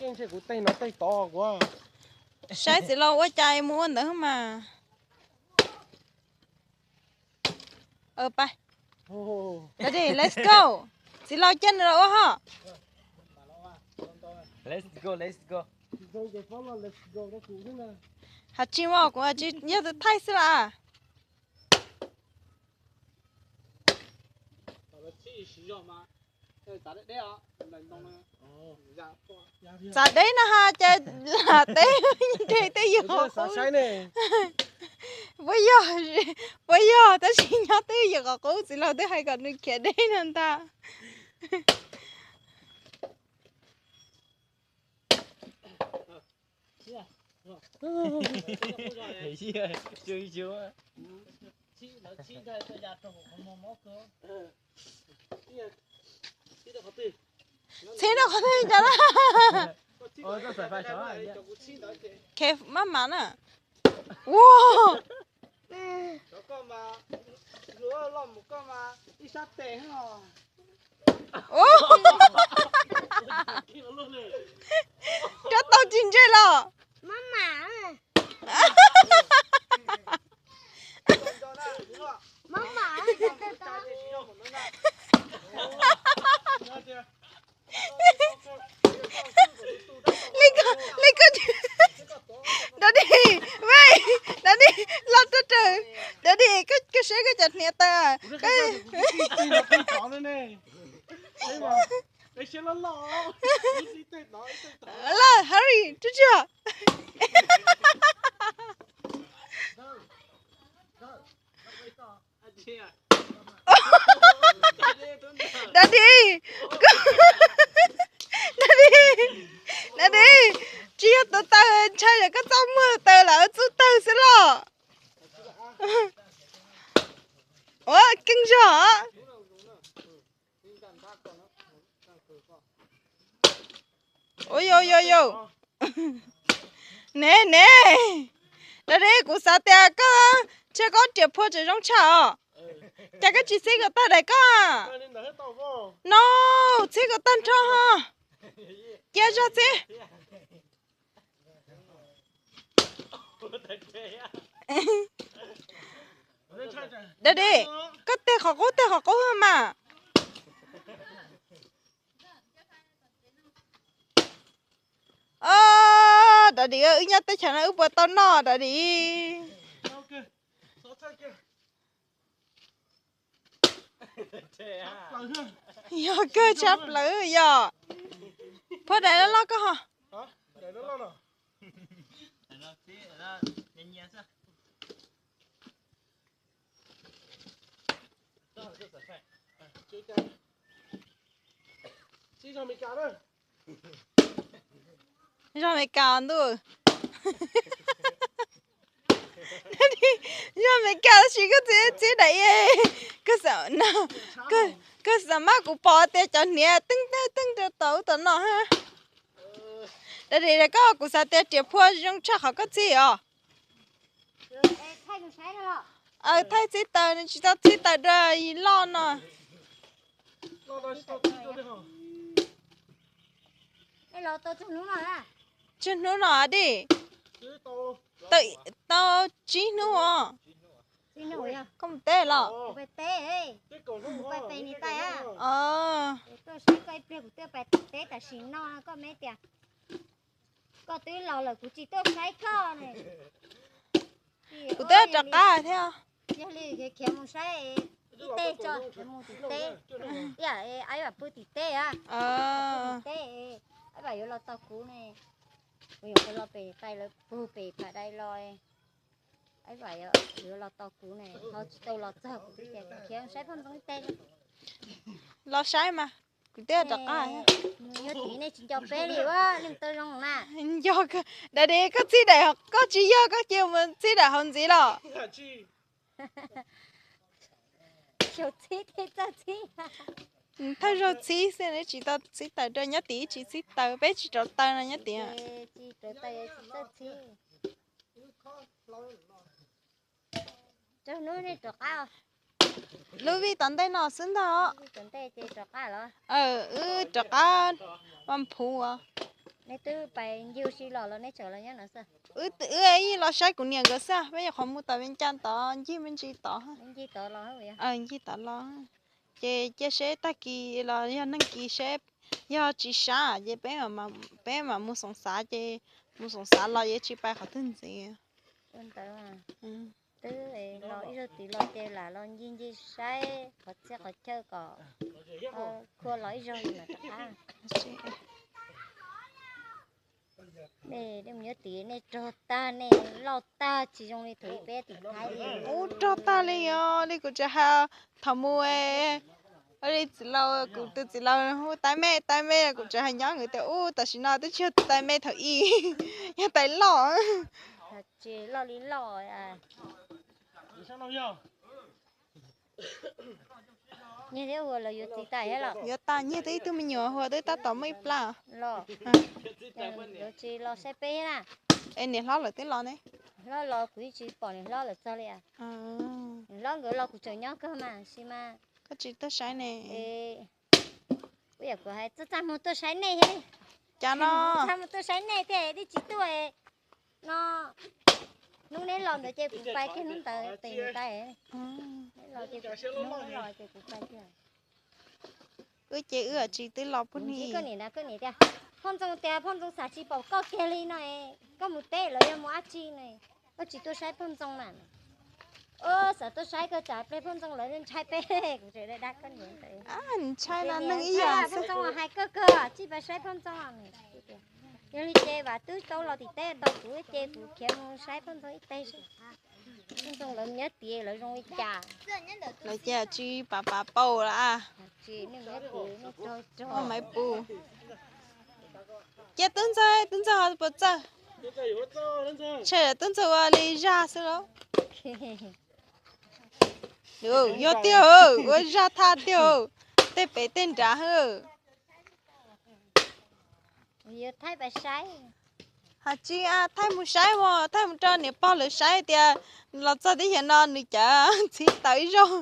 Ntshe kuv tej no tej tod kuv. Saib txiv laus ua cas mus ua ntawd mas. Pais. Dadi, let's go. Txiv laus caij nws los ua ho. Let's go, let's go. Has tsis mas kuv tsis yog tus thaij xwb las. Txav deb no ha cas lam teb nreg twb ywg qhov qub. Puas yog, puas yog tab sis nyob twb ywg qhov qub, txiv laus twb hais kom nws khiav deb no ntag. Txhib rau qhov twg cas na? Khe maj mam na. Ua, rov tau tsis ntsej los. Li ko, li ko. Dadi, dadi, los rau rawv. Dadi, koj saib koj cov hniav taw. Los, hurry, tsuag tsuag. Dadi, Dadi, Dadi, tsis yog tus taw, ntshai yog koj txaj muag taw lawm txuj tawg xwb los. Ua keej zog. Ua yau yau yau. Ne ne, Dadi, kuv xav tias koj ntshe koj riam phua tseem zoo tshaj os. Cas koj tsis txhib kom tag daim koj? No, txhib kom tag nrho ho. Cia zog txhib. Dadi, koj tig qhov qub, tig qhov qub mas. Dadi, wb nyob teb chaws no wb puas tau noj Dadi? Yog kawg tshaj plaws yog. Phua daim loj loj koj ho. Zog Amelikas ntuj. Zog Amelikas tab sis koj txhib daim, koj xam maj kuv pom tias cov hniav teeb teeb teeb rau tom ub tom no ha. Dadi, koj, kuv xav tias riam phua zoo tshaj qhov koj txhib os. Thaij txhib taws, nws tsis tau txhib taws dua loj no. Tsawg hnub no di? Tau tsib hnub os. Koj mus teb los? Tuaj saib koj ib pliag kuv twb pais teb tam sim no koj me tias koj twb los lawm kuv tsis tuaj saib koj ne. Kuv twb rov qab thiab. Yog li khiav mus saib ib teg tso, khiav mus tim teb. Ib yam aib vam pw tim teb a, pw tim teb, aib vam yuav los tos kuv ne. Kuv yuav los pem tais lawv pug pem pam dai los. Aib vam yuav los tos kuv ne, ho tsis tau los txog kuv twb tias khiav saib poj ntxoog ib teg. Los saib mas, kuv twb rov qab. Nws yog tim nej tsis nco peb li ua neeg tau zoo na. Nco, Dadi, koj txhib daim, koj tsis yog koj cia mus txhib daim hauv ntxiv los? Xyaum txhib thiaj txawj txhib. Thawj zaug txhib xwb, tsis tau txhib taws rau nyob tim, tsis txhib taws, peb tsis rauv taws no nyob tim. Tsis rauv taws tsis txawj txhib. Lub vij tom ntej no xwb ntag. Wb rov qab Vaj Phuv os. Neb twb pais ncig ua si los los neb tseem los nyob no xwb? Wb yeej los saib kuv niam nkawd xwb, peb nyuam qhuav mus tom Vias Cas tod ncig me ntsis tod. Ncig tod los, ncig tod los. Ces cia seb tag kis los yog neeg kis seb, yog tsis sab ces peb mam mus Xoom Xav, ces mus Xoom Xav los yeej tsis pais qhov twg ntxiv. Twb los ib zaug tid los ces lam los ncig ncig saib qhov txhia qhov chaw kom khua los ib zaug li no rov qab. Nej, nej mus nyob tid nej rog tag, nej loj tag tsis zoo li thaum ub peb tim Thaib li. Ub, rog tag li os, li kuv tseem hais thaum mus, li txiv laus, kuv tus txiv laus hu Tais Me, Tais Me, kuv tseem hais nyob nkawd tias ub, tam sim no twb tsis yog Tais Me thaum ub, yog Tais loj. Tsis loj li loj. Nyiag thiab Huas lawv yuav txiv tas thiab los? Yuav tas, Nyiag twb ib tug me nyuam, Huas twb tab tom muaj ib plab. Los, yuav tsis los saib peb na. Es niam hlob lawv twb los ne? Hlob los kuv yeej tsis pom niam hlob lawv txog li. Niam hlob nkawd los kuv tseem nyob kawg mas sis mas. Koj tsis tuaj saib ne? Kuv yam kuv hais txaj txaj muag tuaj saib nej thiab li. Cas no? Txaj muag tuaj saib nej thiab twb tsis tuaj no. Hnub neb los ntawd ces kuv pais kiag hnub ntawd pem tais. Neb los ces kuv, hnub los ces kuv pais kiag. Wb ces wb tsis twb los pub ni. Koj niam na, koj niam tias, Phoj Ntxoo tias Phoj Ntxoo xav tsis pom koj kiag li no, koj mus teb lawv yog mus dab tsi ne? Koj tsis tuaj saib Phoj Ntxoo mas. Xav tuaj saib koj tsam pliag Phoj Ntxoo lawv ntshai peb, kuv tseem dag koj niam ntawd. Ntshai no neeg ib yam xwb. Phoj Ntxoo hais kawg kawg, tsis pais saib Phoj Ntxoo. Yog li ces vam twb tau los tim teb tau kuv ces kuv khiav mus saib Phoj Ntxoo ib teg. Phoj Ntxoo lawv nyob tias lawv zoo li cas? Lawv cas tsis pav pav paus lawm. Maiv pus. Cia Tub Ntxawg, Tub Ntxawg ho puas txawj? Ntshe Tub Ntxawg ua li zaj xwb lauj. Yog tiag, ua zaj thaj tiag, tej pem tej nrad hwb. Thaij mus saib os, thaij mus rau niam pog lawv saib tias los txog teb chaws no nws cov txiv tawv ib zaug.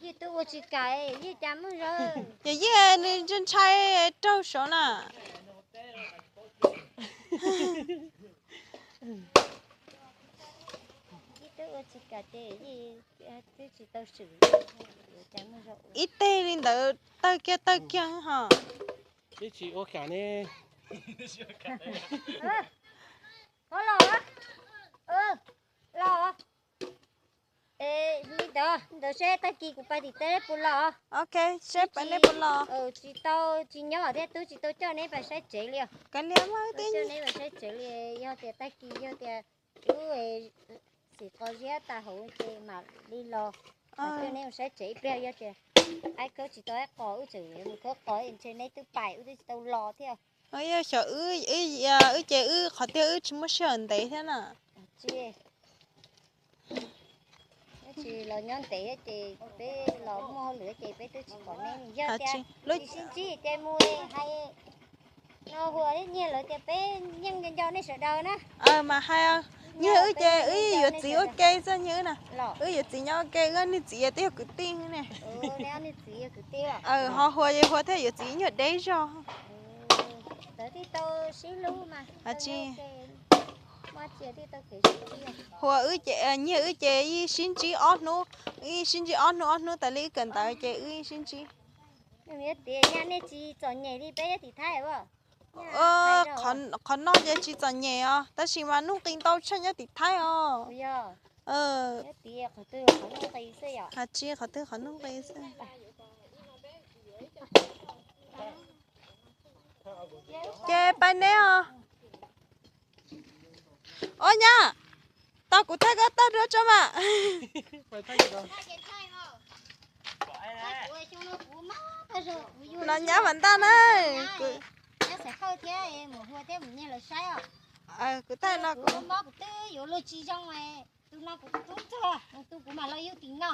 Yij twb ua tsis kam, yij cas muaj zog. Yog yij nws ntshai raug saud na. Yij twb ua tsis kam ces yij twb tsis tau swm. Ib teg li ntawd tawg kiag tawg kiag ho. Ib tsis ua kam ne. Los, los. Li ntawd, ntawd seb tag kis kuv pais tim teb puas los. Ok, seb pais neb puas los. Tsis tau, tsis nyob thiab, twb tsis tau coj neb pais saib tsev li os. Kav liam, twb coj neb pais saib tsev li, yog tias tag kis yog tias wb xim qos ziab tas hauv ces mam li los. Coj neb mus saib tsev ib pliag, yog tias aib khawb tsis tau aib qos, wb tseem yuav mus khawb qos ntshe neb twb pais, wb twb tsis tau los thiab. Yog xyov wb, wb, wb ces wb qhov tiag wb tsis muaj sij hawm ntev thiab na. Tsis los nyob ntev ces peb los muaj hauj lwm ces peb twb tsis pom neb. Yog tias tsis sib ntsib ces mus hais no Huas thiab Nyiag lawv tias peb yeej nco nco nej sawv daws na. Mas hais, Nyiag wb ces wb yuav txiv ua ke xwb Nyiag wb na. Wb yuav txiv nyob ua ke, wb niag txiv twb yog kwv tij ne. Ho Huas ces Huas thiaj yuav txiv nyuag deb zog. Huas wb ces, Nyiag wb ces ib sib ntsib ob hnub, ib sib ntsib ob hnub ob hnub tas li wb kawm ntawv ces wb sib ntsib. Qhov no ces tsis txom nyem os, tab sis mas nuj nqis ntau tshaj nyob tim Thaib os. Tsis qhov twg qhov nuj nqis xwb. Ces pais neb os. Os nyab, tos kuv thaij koj tag duab tso mas. No nyab Vam Ntaj na. Kuv thaij no kuv. Tus no kuv tub ntxog, tus kuv mam los yug tim no.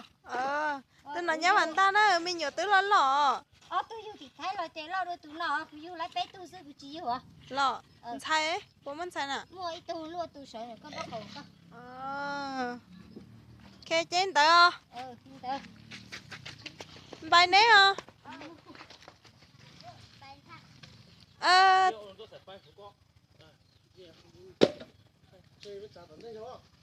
Tus no nyab Vam Ntaj na, me nyuam twb loj loj. Ob tug yug tim Thaib los ces loj dua tus no, kuv yug lawv peb tug xwb kuv tsis yug. Los ntxhais, puas muaj ntxhais na? Muaj ib tug luaj tus sawv koj npab qaum koj. Khe ces ntawd os. Npais neb os. Txawm pab kuv koj, peb tsav tom ntej yog.